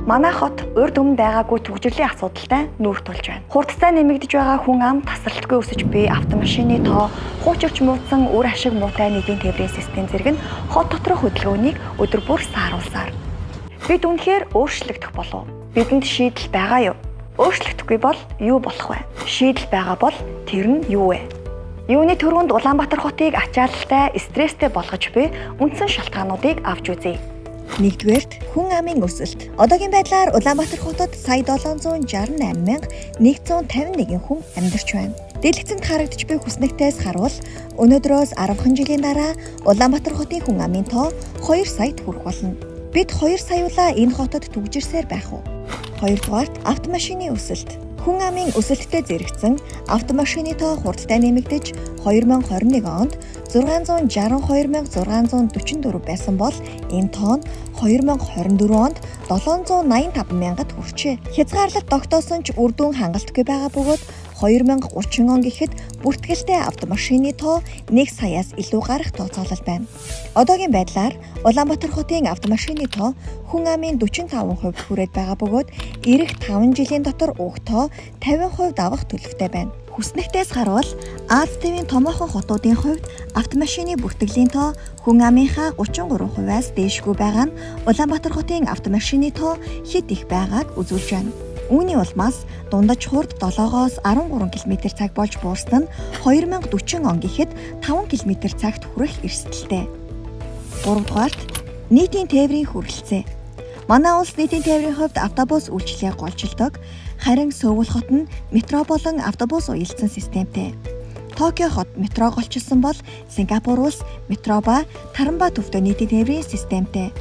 Манай хот урд өмнө байгаагүй түгжрэлийн асуудалтай нүүр тулж байна. Хурдтай нэмэгдэж байгаа хүн ам тасралтгүй өсөж буй автомашины тоо, хуучирч муудсан үр ашиг муутай нийтийн тээврийн систем зэрэг нь хот доторх хөдөлгөөнийг өдөр бүр сааруулсаар. Бид үнэхээр өөрчлөгдөх болов. Бидэнд шийдэл байгаа юу? Өөрчлөгдөхгүй бол юу болох вэ? Шийдэл байгаа бол тэр нь юу вэ? Юуны түрүүнд Улаанбаатар хотыг ачаалалтай, стресстэй болгож буй үндсэн шалтгаануудыг авч үзье. Нэгдүгээрт хүн амын өсөлт. Одоогийн байдлаар Улаанбаатар хотод сая 768 151 хүн амьдарч байна. Дэлгэцэнд харагдаж буй хүснэгтээс харуул өнөөдрөөс 10 жилийн дараа Улаанбаатар хотын хүн амын тоо 2 саяд хүрэх болно. Бид 2 саяулаа энэ хотод түгжирсээр байх уу? Хоёрдугаарт автомашины өсөлт. Хүн амын өсөлттэй зэрэгцэн автомашины тоо хурдтай нэмэгдэж 2021 онд 662,644 байсан бол энэ тоо нь 2024 онд 785 мянгад хүрчээ. Хязгаарлалт тогтоосон ч үр дүн хангалтгүй байгаа бөгөөд 2030 он гэхэд бүртгэлтэй автомашины тоо 1 саяас илүү гарах тооцоолол байна. Одоогийн байдлаар Улаанбаатар хотын автомашины тоо хүн амын 45% хүрээд байгаа бөгөөд ирэх 5 жилийн дотор уг тоо 50% давах төлөвтэй байна. Хүснэгтээс харуул Аз тивийн томоохон хотуудын хувьд автомашины бүртгэлийн тоо хүн амынхаа 33%-аас дээшгүй байгаа нь Улаанбаатар хотын автомашины тоо хэд их байгааг үзүүлж байна. Үүний улмаас дундаж хурд 7-оос 13 км цаг болж буурсан нь 2040 он гэхэд 5 км цагт хүрэх эрсдэлтэй. 3 дугаарт нийтийн тээврийн хүрэлцээ. Манай улс нийтийн тээврийн хувьд автобус үйлчилгээг голчилдог, харин Сөүл хот нь метро болон автобус уялдсан системтэй. Токио хот метро голчилсан бол Сингапур улс метро ба тарамба төвтэй нийтийн тээврийн системтэй.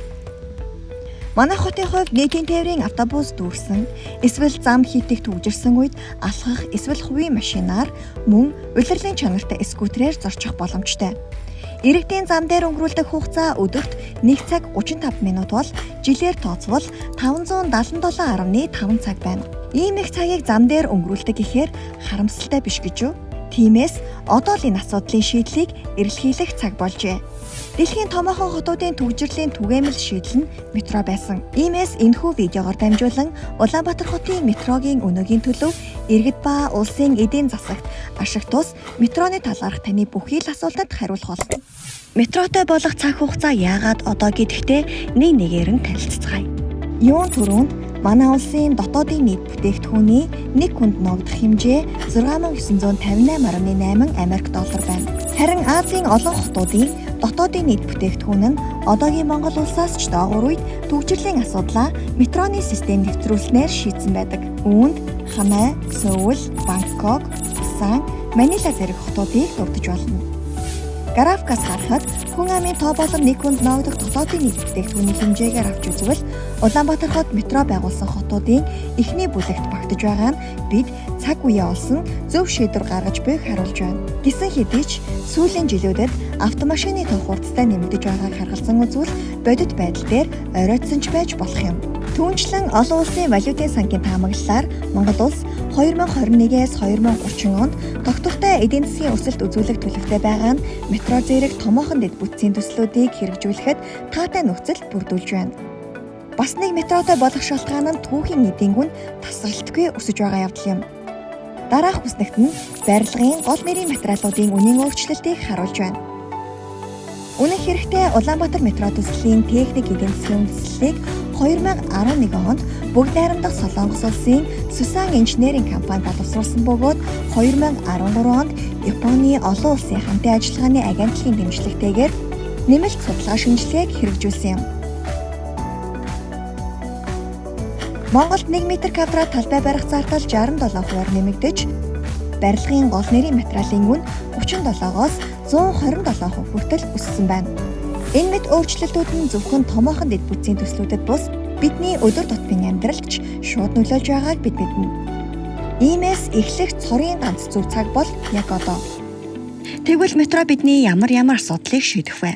Манай хотын хувьд нийтийн тээврийн автобус дүүрсэн, эсвэл зам хийдэг түгжирсэн үед алхах эсвэл хувийн машинаар мөн улирлын чанартай скутерээр зорчих боломжтой. Иргэдийн зам дээр өнгөрүүлдэг хугацаа өдөрт 1 цаг 35 минут бол жилээр тооцвол 577.5 цаг байна. Ийм их цагийг зам дээр өнгөрүүлдэг гэхээр харамсалтай биш гэж юу? Тиймээс одоо л энэ асуудлын шийдлийг эрэлхийлэх цаг болжээ. Дэлхийн томоохон хотуудын түгжрэлийн түгээмэл шийдэл нь метро байсан. Иймээс энэхүү видеогоор дамжуулан Улаанбаатар хотын метрогийн өнөөгийн төлөв, иргэд ба улсын эдийн засагт ашиг тус метроны талаарх таны бүхий л асуултанд хариулах болно. Метротой болох цаг хугацаа яагаад одоо гэдэгтээ нэг нэгээр нь танилцацгаая. Юун түрүүнд манай улсын дотоодын нийт бүтээгдэхүүний нэг хүнд ногдох хэмжээ 6958.8 Америк доллар байна. Харин Азийн олон хотуудын дотоодын нийт бүтээгдэхүүн нь одоогийн Монгол улсаас ч доогуур үед түгжрэлийн асуудлаа метроны систем нэвтрүүлснээр шийдсэн байдаг. Үүнд Ханай, Сөүл, Бангкок, Пусан, Манила зэрэг хотуудыг дурдж болно. Графикаас харахад хүн амын тоо болон нэг хүнд ноогдох дотоодын нийт бүтээгдэхүүний хэмжээгээр авч үзвэл Улаанбаатар хот метро байгуулсан хотуудын эхний бүлэгт багтаж байгаа нь бид цаг үеэ олсон зөв шийдвэр гаргаж буйг харуулж байна. Гэсэн хэдий ч сүүлийн жилүүдэд автомашины тоо хурдтай нэмэгдэж байгааг харгалзан үзвэл бодит байдал дээр оройтсон ч байж болох юм. Түүнчлэн олон улсын валютын сангийн таамаглалаар Монгол улс 2021-ээс 2030 онд тогтвортой эдийн засгийн өсөлт үзүүлэх төлөвтэй байгаа нь метро зэрэг томоохон дэд бүтцийн төслүүдийг хэрэгжүүлэхэд таатай нөхцөл бүрдүүлж байна. Бас нэг метротой болох шалтгаан нь түүхийн эдийн гүн тасралтгүй өсөж байгаа явдал юм. Дараах хүснэгт нь барилгын гол нэрийн материалуудын үнийн өөрчлөлтийг харуулж байна. Үнэн хэрэгтээ Улаанбаатар метро төслийн техник эдийн засгийн үндэслэлийг 2011 онд бүгд найрамдах Солонгос улсын Сусан инженеринг компани боловсруулсан бөгөөд 2013 онд Японы олон улсын хамтын ажиллагааны агентлагийн дэмжлэгтэйгээр нэмэлт судалгаа шинжилгээг хэрэгжүүлсэн юм. Монголд 1 м квадрат талбай барих зардал 67%-аар нэмэгдэж, барилгын гол нэрийн материалын үн 37-оос 127% хүртэл өссөн байна. Энэ мэт өөрчлөлтүүд нь зөвхөн томоохон дэд бүтцийн төслүүдэд бус бидний өдөр тутмын амьдралд ч шууд нөлөөлж байгааг бид мэднэ. Иймээс эхлэх цорын ганц зөв цаг бол яг одоо. Тэгвэл метро бидний ямар ямар асуудлыг шийдэх вэ?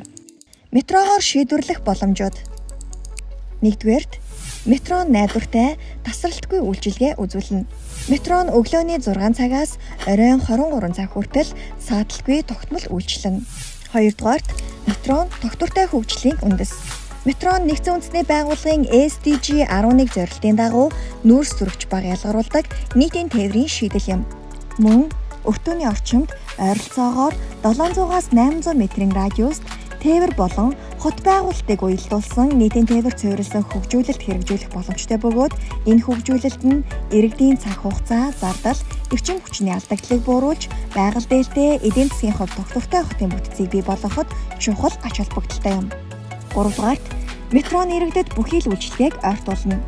Метрогоор шийдвэрлэх боломжууд. Нэгдүгээрт метро нь найдвартай, тасралтгүй үйлчилгээ үзүүлнэ. Метро нь өглөөний 6 цагаас оройн 23 цаг хүртэл сааталгүй тогтмол үйлчилнэ. Хоёрдугаарт метро нь тогтвортой хөгжлийн үндэс. Метро нь нэгдсэн үндэсний байгууллагын SDG 11 зорилтын дагуу нүүрс зүрхч бага ялгаруулдаг нийтийн тээврийн шийдэл юм. Мөн өртөөний орчимд ойролцоогоор 700-аас 800 метрийн радиуст тээвэр болон хот байгуулалтыг уялдуулсан нийтийн тээвэр суурилсан хөгжүүлэлт хэрэгжүүлэх боломжтой бөгөөд энэ хөгжүүлэлт нь иргэдийн цаг хугацаа, зардал, эрчим хүчний алдагдлыг бууруулж, байгаль дээлтэй эдийн засгийн хувьд тогтвортой хотын бүтцийг бий болгоход чухал ач холбогдолтой юм. Гуравдугаарт метро нь иргэдэд бүхий л үйлчилгээг ойртуулна.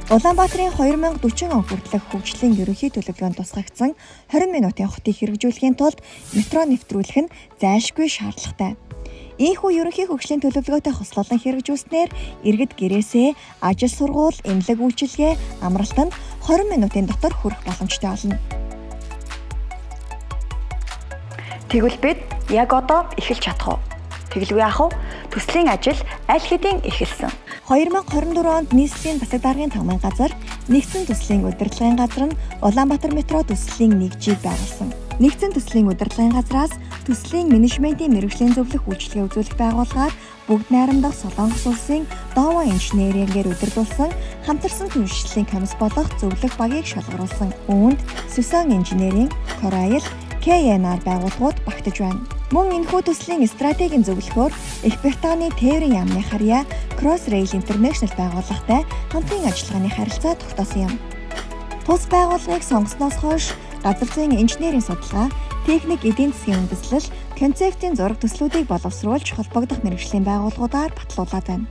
Улаанбаатарын 2040 он хүртэлх хөгжлийн ерөнхий төлөвлөгөөнд тусгагдсан 20 минутын хотыг хэрэгжүүлэхийн тулд метро нэвтрүүлэх нь зайлшгүй шаардлагатай. Ийхүү ерөнхий хөгжлийн төлөвлөгөөтэй хослолон хэрэгжүүлснээр иргэд гэрээсээ ажил сургууль, эмнэлэг үйлчилгээ, амралтанд 20 минутын дотор хүрэх боломжтой болно. Тэгвэл бид яг одоо эхэлж чадах уу? Тэгэлгүй яах вэ? Төслийн ажил аль хэдийн эхэлсэн. 2024 онд нийслэлийн засаг даргын тамгын газар нэгдсэн төслийн удирдлагын газар нь Улаанбаатар метро төслийн 1G-г байгуулсан. Нэгдсэн төслийн удирдлагын газраас төслийн менежментийн мэргэжлийн зөвлөх үйлчилгээ үзүүлэх байгууллагаар бүгд найрамдах Солонгос улсын Дова инженерингээр удирдуулсан хамтарсан түншлэлийн комисс болох зөвлөх багийг шалгаруулсан. Үүнд Сусан инженеринг, Корайл, KNR байгууллагууд багтаж байна. Мөн энэхүү төслийн стратегийн зөвлөхөөр Их Британий тээврийн яамны харьяа Cross Rail International байгууллагатай хамтын ажиллагааны харилцаа тогтоосон юм. Тус байгууллагыг сонгосноос хойш газар зүйн инженерийн судалгаа, техник эдийн засгийн үндэслэл, концептийн зураг төслүүдийг боловсруулж холбогдох мэргэжлийн байгууллагуудаар батлуулаад байна.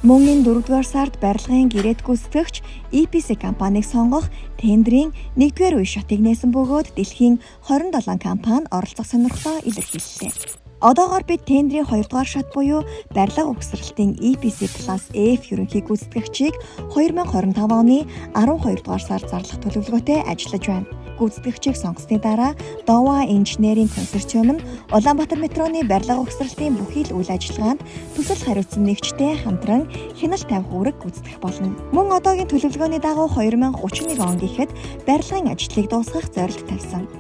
Мөн энэ 4-р сард барилгын гэрээт гүйцэтгэгч EPC компанийг сонгох тендрийн 1-р үе шатыг нээсэн бөгөөд дэлхийн 27 компани оролцох сонирхлоо илэрхийллээ. Одоогоор бид тендрийн 2-р шат буюу барилга угсралтын EPC Plus F ерөнхий гүйцэтгэгчийг 2025 оны 12-р сард зарлах төлөвлөгөөтэй ажиллаж байна. Гүйцэтгэгчийг сонгосны дараа Дова инженерийн консорциум нь Улаанбаатар метроны барилга угсралтын бүхий л үйл ажиллагаанд төсөл хариуцсан нэгжтэй хамтран хяналт тавих үүрэг гүйцэтгэх болно. Мөн одоогийн төлөвлөгөөний дагуу 2031 он гэхэд барилгын ажлыг дуусгах зорилт тавьсан.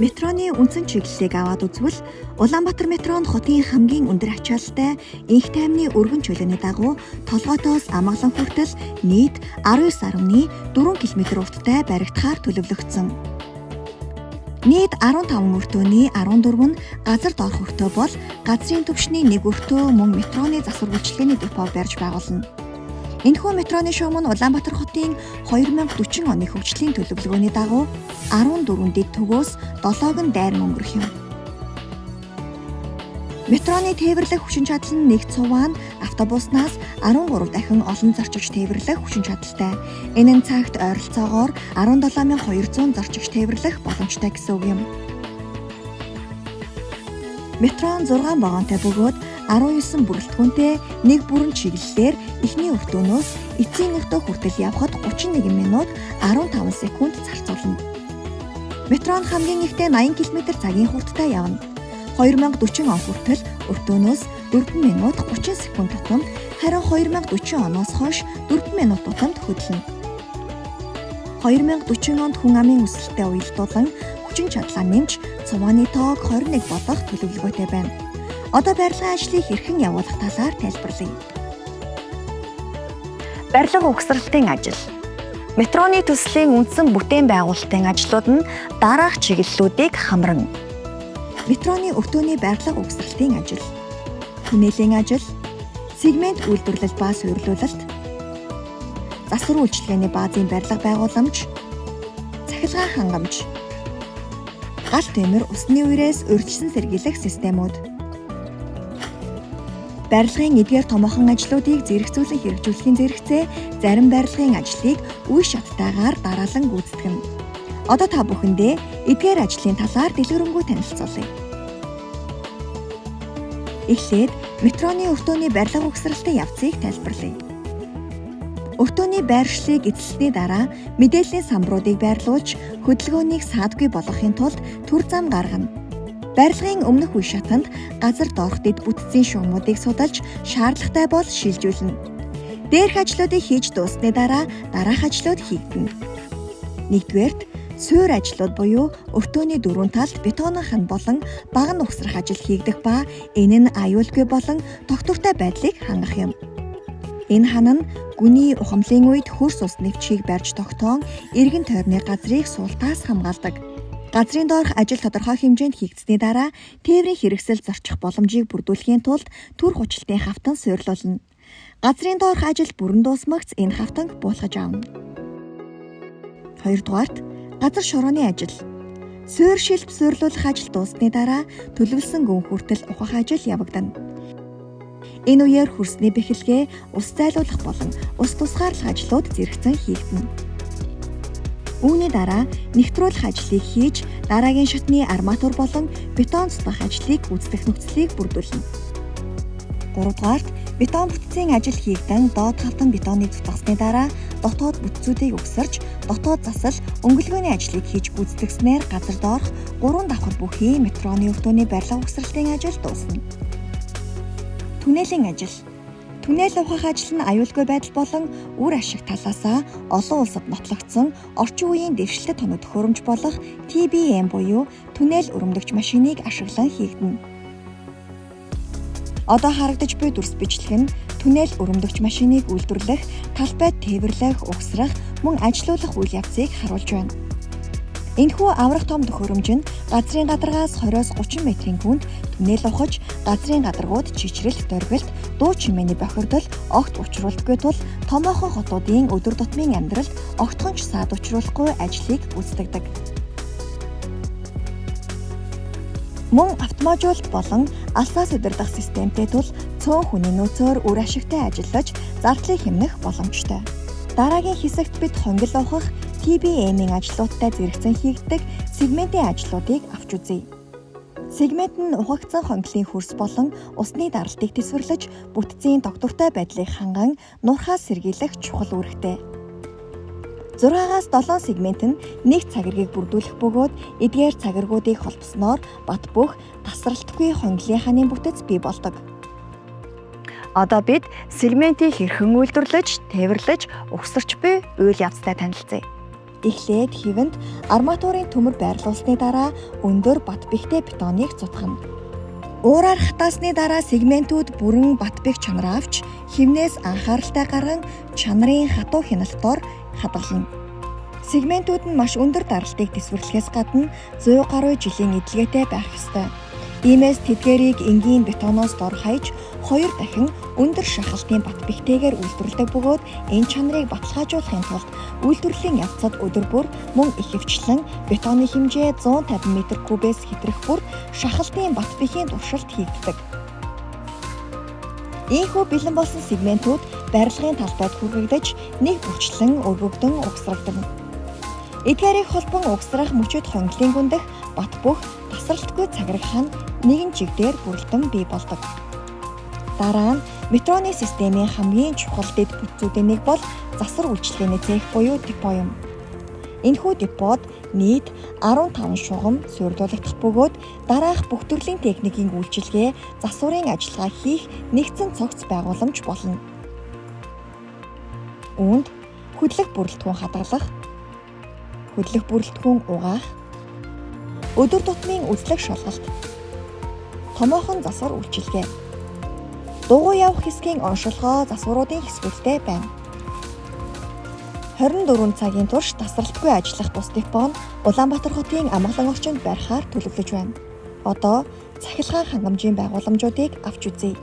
Метроны үндсэн чиглэлийг аваад үзвэл Улаанбаатар метро нь хотын хамгийн өндөр ачаалалтай энх таймны өргөн чөлөөний дагуу Толгойтоос Амгалан хүртэл нийт 19.4 км урттай баригдахаар төлөвлөгдсөн. Нийт 15 өртөөний 14 нь газар доорх өртөө бол газрын түвшний нэг өртөө мөн метроны засвар үйлчилгээний депо барьж байгуулна. Энэхүү метроны шуум нь Улаанбаатар хотын 2040 оны хөгжлийн төлөвлөгөөний дагуу 14 дэд төгөөс 7-ог нь дайран өнгөрөх юм. Метроны тээвэрлэх хүчин чадал нь нэг цуваа нь автобуснаас 13 дахин олон зорчигч тээвэрлэх хүчин чадалтай. Энэ нь цагт ойролцоогоор 17200 зорчигч тээвэрлэх боломжтой гэсэн үг юм. Метро нь 6 вагонтой бөгөөд 19 бүрэлдэхүүнтэй нэг бүрэн чиглэлээр эхний өртөөнөөс эцсийн өртөө хүртэл явхад 31 минут 15 секунд зарцуулна. Метро нь хамгийн ихдээ 80 км цагийн хурдтай явна. 2040 он хүртэл өртөөнөөс 4 минут 30 секунд тутамд, харин 2040 оноос хойш 4 минут тутамд хөдлөнө. 2040 онд хүн амын өсөлттэй уялдуулан хүчин чадлаа нэмж цувааны тоог 21 болгох төлөвлөгөөтэй байна. Одоо барилгын ажлыг хэрхэн явуулах талаар тайлбарлая. Барилга угсралтын ажил. Метроны төслийн үндсэн бүтээн байгуулалтын ажлууд нь дараах чиглэлүүдийг хамрана. Метроны өртөөний барилга угсралтын ажил, түнэлийн ажил, сегмент үйлдвэрлэл ба суйрлуулалт, засвар үйлчилгээний баазын барилга байгууламж, цахилгаан хангамж, гал төмөр усны үерээс урьдчилан сэргийлэх системүүд. Барилгын эдгээр томоохон ажлуудыг зэрэгцүүлэн хэрэгжүүлэхийн зэрэгцээ зарим барилгын ажлыг үе шаттайгаар дараалан гүйцэтгэнэ. Одоо та бүхэндээ эдгээр ажлын талаар дэлгэрэнгүй танилцуулъя. Эхлээд метроны өртөөний барилга угсралтын явцыг тайлбарлая. Өртөөний байршлыг эзэлсний дараа мэдээллийн самбаруудыг байрлуулж хөдөлгөөнийг саадгүй болгохын тулд түр зам гаргана. Барилгын өмнөх үе шатанд газар доорх дэд бүтцийн шугамуудыг судалж шаардлагатай бол шилжүүлнэ. Дээрх ажлуудыг хийж дууссаны дараа дараах ажлууд хийгдэнэ. Нэгдүгээрт Суур ажлууд буюу өртөөний дөрвөн талд бетонын хан болон баг нь угсрах ажил хийгдэх ба энэ нь аюулгүй болон тогтвортой байдлыг хангах юм. Энэ хан нь гүний ухамлын үед хөрс ус нэвчхийг барьж тогтоон эргэн тойрны газрыг суултаас хамгаалдаг. Газрын доорх ажил тодорхой хэмжээнд хийгдсэний дараа тээврийн хэрэгсэл зорчих боломжийг бүрдүүлэхийн тулд түр хучилтын хавтан суйрлуулна. Газрын доорх ажил бүрэн дуусмагц энэ хавтанг буулгаж авна. Хоёрдугаарт газар шорооны ажил. Суур шилб суйрлуулах ажил дууссаны дараа төлөвлөсөн гүн хүртэл ухах ажил явагдана. Энэ үеэр хөрсний бэхэлгээ, ус зайлуулах болон ус тусгаарлах ажлууд зэрэгцэн хийгдэнэ. Үүний дараа нэгтрүүлэх ажлыг хийж дараагийн шатны арматур болон бетон цутгах ажлыг гүйцэтгэх нөхцөлийг бүрдүүлнэ. Гуравдугаарт бетон бүтцийн ажил хийгдэн доод хавтан бетоныг цутгасны дараа дотоод бүтцүүдийг угсарч дотоод засал өнгөлгөөний ажлыг хийж гүйцэтгэснээр газар доорх 3 давхар бүхий метроны өртөөний барилга угсралтын ажил дуусна. Түнэлийн ажил. Түнэл ухах ажил нь аюулгүй байдал болон үр ашиг талаасаа олон улсад нотлогдсон орчин үеийн дэвшилтэт тоног төхөөрөмж болох TBM буюу түнэл өрөмдөгч машиныг ашиглан хийгдэнэ. Одоо харагдаж буй дүрс бичлэг нь түнэл өрөмдөгч машиныг үйлдвэрлэх, талбайд тээвэрлэх, угсрах, мөн ажилуулах үйл явцыг харуулж байна. Энэхүү аврах том төхөөрөмж нь газрын гадаргаас 20-30 метрийн гүнд түнэл ухаж, газрын гадаргууд чичрэлт, доргилт, дуу чимээний бохирдол огт учруулдаггүй тул томоохон хотуудын өдөр тутмын амьдралд огтхон ч саад учруулахгүй ажлыг гүйцэтгэдэг. Мөн автоматжуулалт болон алсаас удирдах системтэй тул цөөн хүний нөөцөөр үр ашигтай ажиллаж зардлыг хэмнэх боломжтой. Дараагийн хэсэгт бид хонгил ухах TBM-ийн ажлуудтай зэрэгцэн хийгддэг сегментийн ажлуудыг авч үзье. Сегмент нь ухагдсан хонглын хөрс болон усны даралтыг тэсвэрлэж бүтцийн тогтвортой байдлыг ханган нурхаас сэргийлэх чухал үүрэгтэй. 6-аас 7 сегмент нь нэг цагиргийг бүрдүүлэх бөгөөд эдгээр цагиргуудыг холбосноор бат бөх тасралтгүй хонглын ханын бүтэц бий болдог. Одоо бид сегментийг хэрхэн үйлдвэрлэж, тээвэрлэж, угсарч буй үйл явцтай танилцъя. Эхлээд хэвэнд арматурын төмөр байрлуулсны дараа өндөр бат бэхтэй бетоныг цутгана. Уураар хатаасны дараа сегментүүд бүрэн бат бэх чанар авч хивнээс анхааралтай гарган чанарын хатуу хяналтоор хадгална. Сегментүүд нь маш өндөр даралтыг тэсвэрлэхээс гадна 100 гаруй жилийн эдлгээтэй байх ёстой. Иймээс тэдгээрийг энгийн бетоноос дор хаяж 2 дахин өндөр шахалтын бат бэхтэйгээр үйлдвэрлэдэг бөгөөд энэ чанарыг баталгаажуулахын тулд үйлдвэрлэлийн явцад өдөр бүр мөн ихэвчлэн бетоны хэмжээ 150 м кубээс хэтрэх бүр шахалтын бат бэхийн туршилт хийгддэг. Ийхүү бэлэн болсон сегментүүд барилгын талбайд хүргэгдэж нэг бүрчлэн өргөгдөн угсрагдана. Эдгээрийг холбон угсрах мөчид хонглын гүндэх бат бөх тасралтгүй цагираг хан нэгэн чиг дээр бүрэлдэн бий болдог. Дараа нь метроны системийн хамгийн чухал дэд бүтцүүдийн нэг бол засвар үйлчилгээний цех буюу депо юм. Энэхүү депод нийт 15 шугам суйрлуулагдах бөгөөд дараах бүх төрлийн техникийн үйлчилгээ, засварын ажиллагаа хийх нэгдсэн цогц байгууламж болно. Үүнд хөдлөх бүрэлдэхүүн хадгалах, хөдлөх бүрэлдэхүүн угаах, өдөр тутмын үзлэг шалгалт, томоохон засвар үйлчилгээ, дугуй явах хэсгийн оншилгоо засваруудын хэсгүүдтэй байна. 24 цагийн турш тасралтгүй ажиллах тус депо нь Улаанбаатар хотын амгалан орчинд барихаар төлөвлөж байна. Одоо цахилгаан хангамжийн байгууламжуудыг авч үзье.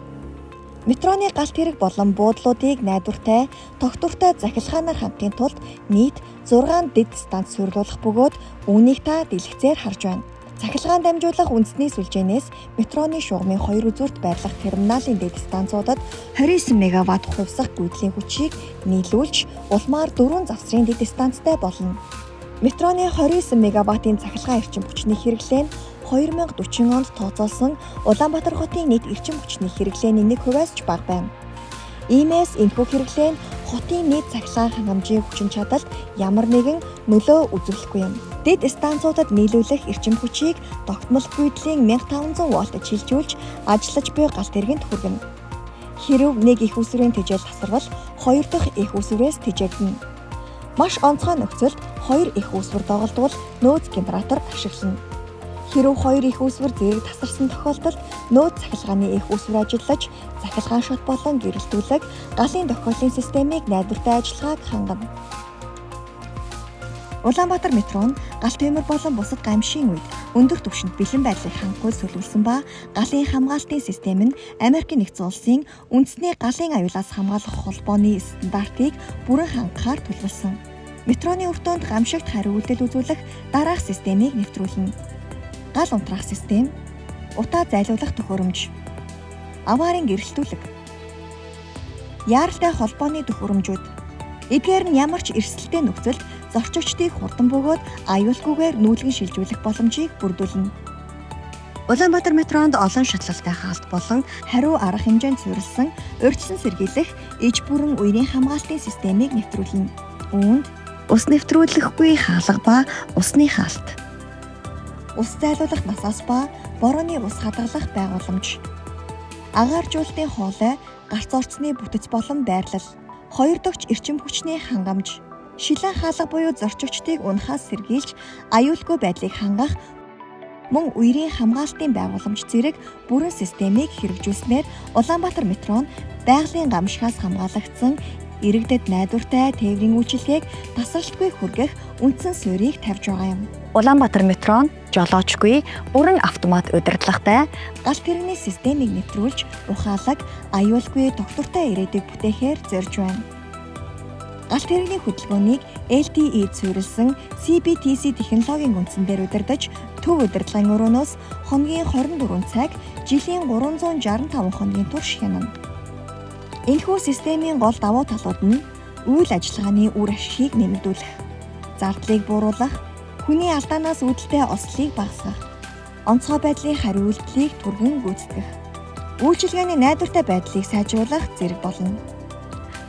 Метроны галт тэрэг болон буудлуудыг найдвартай, тогтвортой захилгаанаар хангахын тулд нийт 6 дэд станц суйрлуулах бөгөөд үүнийг та дэлгэцээр харж байна. Цахилгаан дамжуулах үндэсний сүлжээнээс метроны шугамын 2 үзүүрт байрлах терминалын дэд станцуудад 29 мегаватт хувьсах гүйдлийн хүчийг нийлүүлж улмаар 4 завсрын дэд станцтай болно. Метроны 29 мегаваттын цахилгаан эрчим хүчний хэрэглээ нь 2040 онд тооцоолсон Улаанбаатар хотын нийт эрчим хүчний хэрэглээний 1%-аас ч бага байна. Иймээс энэхүү хэрэглээ нь хотын нийт цахилгаан хангамжийн хүчин чадалд ямар нэгэн нөлөө үзүүлэхгүй юм. Дэд станцуудад нийлүүлэх эрчим хүчийг тогтмол гүйдлийн 1500 вольтод шилжүүлж ажиллаж буй галт тэргэнд хүргэнэ. Хэрв нэг их усрын тэжээл тасарвал хоёр дахь их усрээс тэжээгдэнэ. Маш онцгой нөхцөлд хоёр эх үүсвэр доголдвол нөөц генератор ашиглана. Хэрв хоёр эх үүсвэр зэрэг тасарсан тохиолдолд нөөц цахилгааны эх үүсвэр ажиллаж, цахилгаан шот болон гэрэлтүүлэг галын тохиолын системийг найдвартай ажиллагааг хангана. Улаанбаатар метро нь гал төмөр болон бусад гамшийн үед өндөр түвшинд бэлэн байдлыг хангахгүй төлөвлөсөн ба галын хамгаалтын систем нь Америкийн нэгдсэн улсын үндэсний галын аюулаас хамгаалах холбооны стандартыг бүрэн хангахаар төлөвлөсөн. Метроны өртөөнд гамшигт хариу үйлдэл үзүүлэх дараах системийг нэвтрүүлнэ. Гал унтраах систем, утаа зайлуулах төхөөрөмж, аваарын гэрэлтүүлэг, яаралтай холбооны төхөөрөмжүүд. Эдгээр нь ямар ч эрсдэлтэй нөхцөлд зорчигчдыг хурдан бөгөөд аюулгүйгээр нүүлгэн шилжүүлэх боломжийг бүрдүүлнэ. Улаанбаатар метронд олон шатлалтай хаалт болон хариу арга хэмжээнд суурилсан урьдчилан сэргийлэх иж бүрэн үерийн хамгаалтын системийг нэвтрүүлнэ. Үүнд ус нэвтрүүлэхгүй хаалга ба усны хаалт, ус зайлуулах насаас ба борооны ус хадгалах байгууламж, агааржуулалтын хоолой, гарц орцны бүтэц болон байрлал, хоёр догч эрчим хүчний хангамж, шилэн хаалга буюу зорчигчдыг унахаас сэргийлж аюулгүй байдлыг хангах мөн үерийн хамгаалтын байгууламж зэрэг бүрэн системийг хэрэгжүүлснээр Улаанбаатар метро нь байгалийн гамшигаас хамгаалагдсан иргэдэд найдвартай тээврийн үйлчилгээг тасралтгүй хүргэх үндсэн суурийг тавьж байгаа юм. Улаанбаатар метро нь жолоочгүй бүрэн автомат удирдлагатай галт тэрэгний системийг нэвтрүүлж ухаалаг, аюулгүй, тогтвортой ирээдүйг бүтээхээр зорж байна. Галт тэрэгний хөдөлгөөнийг LTE суурилсан CBTC технологийн үндсэн дээр удирдах төв удирдлагын өрөөнөөс хоногийн 24 цаг, жилийн 365 хоногийн турш хянана. Энэхүү системийн гол давуу талууд нь үйл ажиллагааны үр ашигыг нэмэгдүүлэх, зардлыг бууруулах, хүний алдаанаас үүдэлтэй ослыг багасгах, онцгой байдлын хариу үйлдэлийг түргэн гүйцэтгэх, үйлчилгээний найдвартай байдлыг сайжруулах зэрэг болно.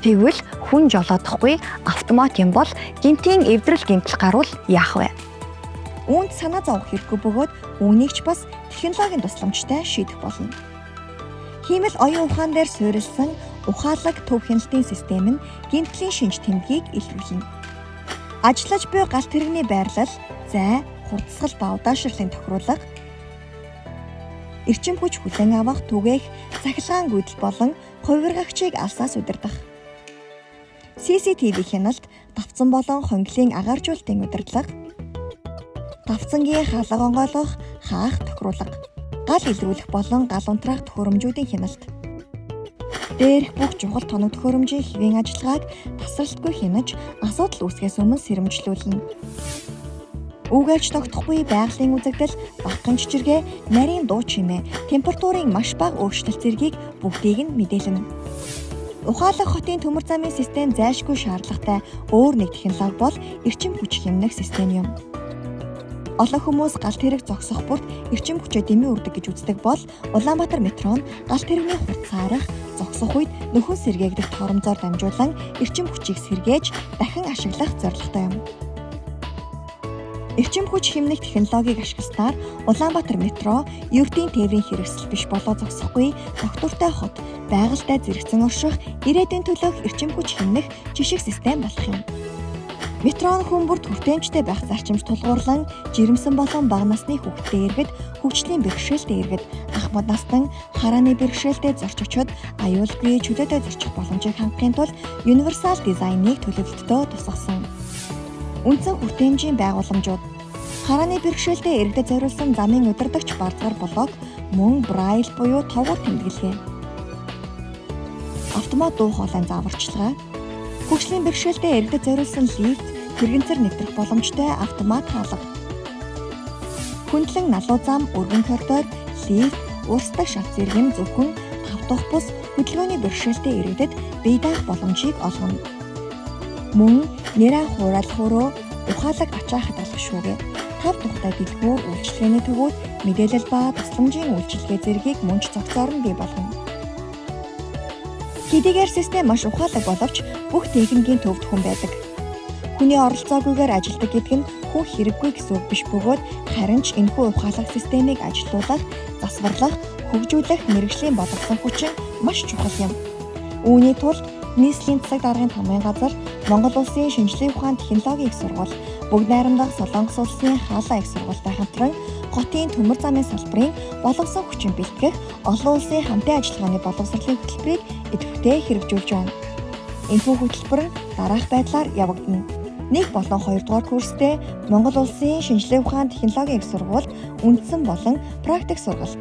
Тэгвэл хүн жолоодохгүй автомат юм бол гэмтийн эвдрэл гэмтэл гарвал яах вэ? Үүнд санаа зовох хэрэггүй бөгөөд үүнийг ч бас технологийн тусламжтай шийдэх болно. Хиймэл оюун ухаан дээр суурилсан ухаалаг төв хяналтын систем нь гэмтлийн шинж тэмдгийг илрүүлнэ. Ажиллаж буй галт тэрэгний байрлал, зай, хурдсгал ба удаашрлын тохируулга, эрчим хүч хүлээн авах, түгээх, цахилгаан гүйдэл болон хувиргагчийг алсаас удирдах. CCTV хяналт, давцан болон хонглын агааржуулалтын удирдлага, давцангийн хаалга онгойлгох, хаах тохируулга, гал илрүүлэх болон гал унтраах төхөөрөмжүүдийн хяналт. Дээрх бүх чухал тоног төхөөрөмжийн хэвийн ажиллагааг тасралтгүй хянаж, асуудал үүсгэхээс өмнө сэрэмжлүүлнэ. Үүгээрч тогтохгүй байгалийн үзэгдэл, багахан чичиргээ, нарийн дуу чимээ, температурын маш бага өөрчлөлт зэргийг бүгдийг нь мэдээлнэ. Ухаалаг хотын төмөр замын систем зайлшгүй шаардлагатай өөр нэг технологи бол эрчим хүч хэмнэх систем юм. Олон хүмүүс галт тэрэг зогсох бүрт эрчим хүчээ дэмий үрдэг гэж үздэг бол Улаанбаатар метро нь галт тэрэгний хурцаарах, зогсох үед нөхөн сэргээгдэх торомзоор дамжуулан эрчим хүчийг сэргээж дахин ашиглах зорилготой юм. Эрчим хүч хэмнэх технологиг ашигласнаар Улаанбаатар метро ердийн тээврийн хэрэгсэл биш болоо зогсохгүй тогтвортой хот, байгальтай зэрэгцэн орших, ирээдүйн төлөөх эрчим хүч хэмнэх жишг систем болох юм. Метро нь хүн бүрт хүртээмжтэй байх зарчимд тулгуурлан жирэмсэн болон бага насны хүүхэдтэй иргэд, хөгжлийн бэрхшээлтэй иргэд, ахмад настан, харааны бэрхшээлтэй зорчигчид аюулгүй чөлөөтэй зорчих боломжийг хангахын тулд универсал дизайныг төлөвлөлтөд тусгасан. Үндсэн хүртээмжийн байгууламжууд харааны бэрхшээлтэй иргэдэд зориулсан замын удирдагч барзгар блок мөн Брайль буюу товгор тэмдэглэгээ. Автомат дуу хоолойн зааварчилгаа, хөгжлийн бэрхшээлтэй иргэдэд зориулсан лифт, тэрэгцэр нэвтрэх боломжтой автомат хаалга. Хөндлөн налуу зам, өргөн коридор, лифт, урсдаг шат зэрэг нь зөвхөн тав дахь бус хөдөлгөөний бэрхшээлтэй иргэдэд бие даах боломжийг олгоно. Мөн нэраа хуурайлах өрөө, ухаалаг ачаа хадгалах шүүгээ, тав тухтай дэлгүүр, үйлчилгээний төвүүд, мэдээлэл ба тусламжийн үйлчилгээ зэргийг мөн ч цогцоор нь бий болгоно. Хэдийгээр систем маш ухаалаг боловч бүх техникийн төвд хүн байдаг. Хүний оролцоогүйгээр ажилладаг гэдэг нь хүн хэрэггүй гэсэн үг биш бөгөөд харин ч энэхүү ухаалаг системийг ажилуулах, засварлах, хөгжүүлэх мэргэжлийн боловсон хүчин маш чухал юм. Үүний тулд Нийслэлийн засаг даргын тамгын газар, Монгол Улсын шинжлэх ухаан технологийн их сургууль, Бүгд найрамдах Солонгос улсын Хаалаа их сургуультай хамтран хотын төмөр замын салбарын боловсон хүчин бэлтгэх олон улсын хамтын ажиллагааны боловсролын хөтөлбөрийг идэвхтэй хэрэгжүүлж байна. Энэхүү хөтөлбөр нь дараах байдлаар явагдана. 1 болон 2 дугаар курстэй Монгол Улсын шинжлэх ухаан технологийн их сургуульд үндсэн болон практик сургалт.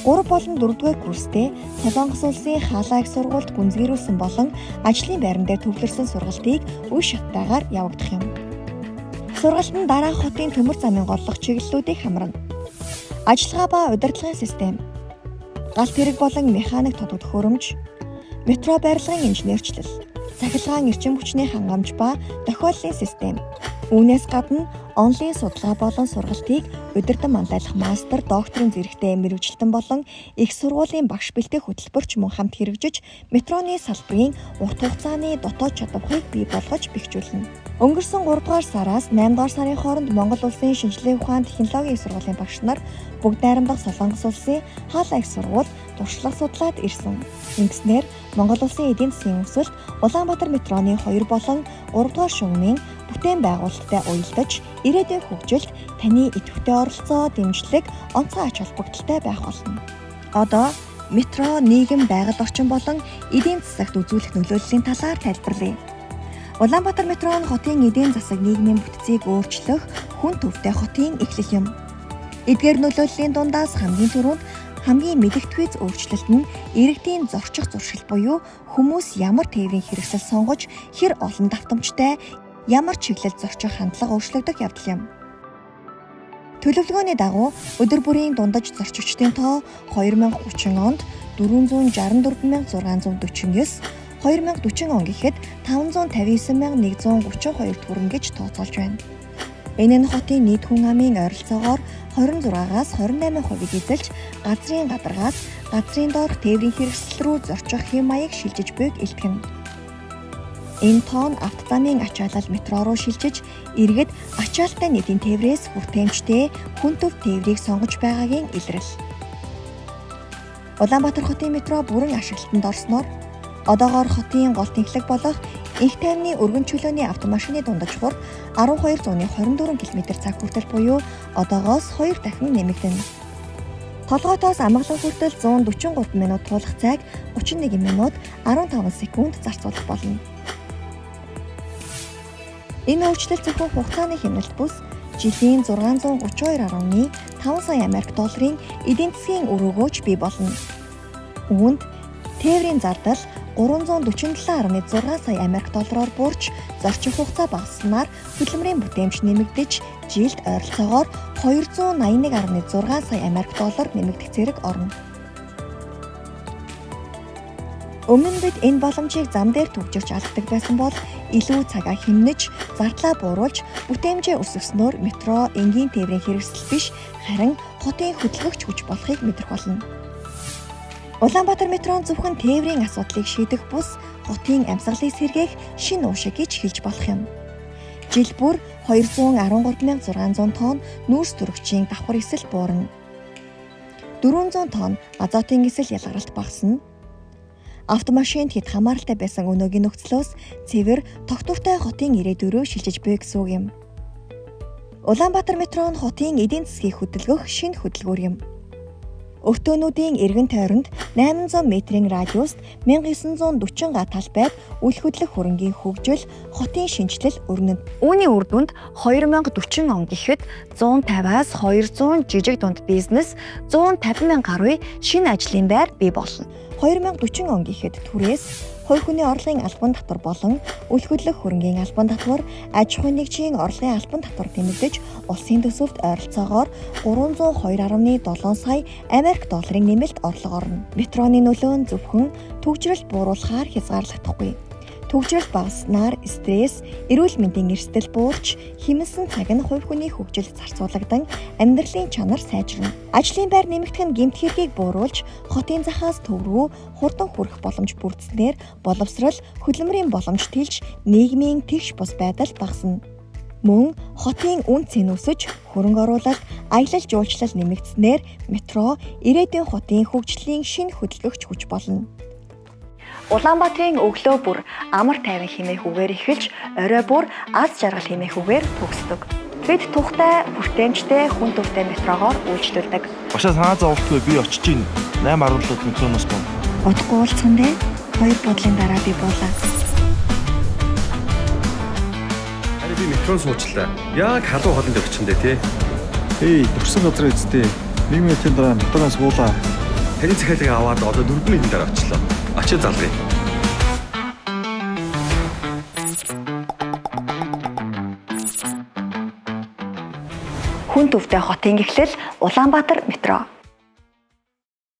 3 болон 4 дугаар курстэй Солонгос улсын Хаалаа их сургуульд гүнзгийрүүлсэн болон ажлын байран дээр төвлөрсөн сургалтыг үе шаттайгаар явагдах юм. Сургалт нь дараах хотын төмөр замын голлох чиглэлүүдийг хамарна. Ажиллагаа ба удирдлагын систем, галт тэрэг болон механик тодог төхөөрөмж, метро барилгын инженерчлэл, цахилгаан эрчим хүчний хангамж ба тохиоллын систем. Үүнээс гадна онлын судалгаа болон сургалтыг удирдан манлайлах мастер, докторийн зэрэгтэй мэргэжилтэн болон их сургуулийн багш бэлтгэх хөтөлбөрч мөн хамт хэрэгжиж метроны салбарын урт хугацааны дотоод чадварыг бий болгож бэхжүүлнэ. Өнгөрсөн 3 дугаар сараас 8 дугаар сарын хооронд Монгол Улсын шинжлэх ухаан технологийн их сургуулийн багш нар Бүгд найрамдах Солонгос улсын Хаалаа их сургууль туршлага судлаад ирсэн. Ингэснээр Монгол Улсын эдийн засгийн өсөлт Улаанбаатар метроны 2 болон 3 дугаар шугамын бүтээн байгуулалттай уялдаж ирээдүйн хөгжилд таны идэвхтэй оролцоо, дэмжлэг, онцгой ач холбогдолтой байх болно. Одоо метро нийгэм байгаль орчин болон эдийн засагт үзүүлэх нөлөөллийн талаар тайлбарлая. Улаанбаатар метро нь хотын эдийн засаг нийгмийн бүтцийг өөрчлөх хүн төвтэй хотын эхлэл юм. Эдгээр нөлөөллийн дундаас хамгийн түрүүнд хамгийн мэдэгдэхүйц өөрчлөлт нь иргэдийн зорчих зуршил буюу хүмүүс ямар тээврийн хэрэгсэл сонгож, хэр олон давтамжтай, ямар чиглэл зорчих хандлага өөрчлөгдөх явдал юм. Төлөвлөгөөний дагуу өдөр бүрийн дундаж зорчигчдын тоо 2030 онд 464,649, 2040 он гэхэд 559,132 хүрнэ гэж тооцоолж байна. Энэ нь хотын нийт хүн амын ойролцоогоор 26-аас 28%-ийг эзэлж газрын гадаргаас газрын доорх тээврийн хэрэгсэл рүү зорчих хэм маяг шилжиж буйг илтгэнэ. Энэ тоо нь автозамын ачаалал метро руу шилжиж, иргэд ачаалттай нийтийн тээврээс хүртээмжтэй хүн төв тээврийг сонгож байгаагийн илрэл. Улаанбаатар хотын метро бүрэн ашиглалтанд орсноор одоогоор хотын гол тэнхлэг болох Энх тайвны өргөн чөлөөний автомашины дундаж хурд 12.24 км/цаг хүртэл буюу одоогоос 2 дахин нэмэгдэнэ. Толгойтоос Амгалан хүртэл 143 минут туулах зайг 31 минут 15 секунд зарцуулах болно. Энэ өөрчлөлт зөвхөн хугацааны хэмнэлт бус жилийн 632.5 сая Америк долларын эдийн засгийн үр өгөөж бий болно. Үүнд тээврийн зардал 347.6 сая Америк доллараар буурч зорчих хугацаа багасснаар хөдөлмөрийн бүтээмж нэмэгдэж жилд ойролцоогоор 281.6 сая Америк доллар нэмэгдэх зэрэг орно. Өмнө нь бид энэ боломжийг зам дээр түгжирч алддаг байсан бол илүү цагаа хэмнэж, зардлаа бууруулж, бүтээмжээ өсгөснөөр метро энгийн тээврийн хэрэгсэл биш, харин хотын хөдөлгөгч хүч болохыг мэдрэх болно. Улаанбаатар метро нь зөвхөн тээврийн асуудлыг шийдэх бус хотын амьсгалыг сэргээх шинэ уушиг гэж хэлж болох юм. Жил бүр 213,600 тонн нүүрс төрөгчийн давхар эсэл буурна. 400 тонн азотын эсэл ялгаралт багасна. Автомашинд хэд хамааралтай байсан өнөөгийн нөхцлөөс цэвэр тогтвортой хотын ирээдүй рүү шилжиж буй гэсэн үг юм. Улаанбаатар метро нь хотын эдийн засгийг хөдөлгөх шинэ хөдөлгүүр юм. Өртөөнүүдийн эргэн тойронд 800 метрийн радиуст 1940 га талбайд үл хөдлөх хөрөнгийн хөгжил, хотын шинэчлэл өрнө. Үүний үр дүнд 2040 он гэхэд 150-аас 200 жижиг дунд бизнес, 150 мянган гаруй шинэ ажлын байр бий болно. 2040 он гэхэд түрээс хувь хүний орлогын албан татвар болон үл хөдлөх хөрөнгийн албан татвар, аж ахуйн нэгжийн орлогын албан татвар нэмэгдэж улсын төсөвт ойролцоогоор 302.7 сая Америк долларын нэмэлт орлого орно. Метроны нөлөө нь зөвхөн түгжрэлт бууруулахаар хязгаарлагдахгүй. Түгжрэлт багаснаар стресс, эрүүл мэндийн эрсдэл буурч, хэмнэсэн цаг нь хувь хүний хөгжилд зарцуулагдан амьдралын чанар сайжирна. Ажлын байр нэмэгдэх нь гэмт хэргийг бууруулж, хотын захаас төв рүү хурдан хүрэх боломж бүрдснээр боловсрол, хөдөлмөрийн боломж тэлж, нийгмийн тэгш бус байдал багасна. Мөн хотын үн цэн өсөж, хөрөнгө оруулалт, аялал жуулчлал нэмэгдснээр метро ирээдүйн хотын хөгжлийн шинэ хөдөлгөгч хүч болно. Улаанбаатарын өглөө бүр амар тайван хэмээх үгээр эхэлж, орой бүр аз жаргал хэмээх үгээр төгсдөг. Бид тухтай, хүртээмжтэй, хүн төвтэй метрогоор үйлчлүүлдэг. Башаа санаа зовлтгүй би очиж гин 8:17 метроноос бом. Удахгүй уулзсан дээ. Хоёр буудлын дараа би буулаа. Харин би метрон суучлаа. Яг халуун хоолнд явчихсан дээ тий. Эй, төрсөн газар эцтэй. 1 минутын дараа метроноос буулаа. Таны захиалгыг аваад одоо 4 минутын дараа очлоо. Очиж залгая. Хүн төвтэй хотын эхлэл Улаанбаатар метро.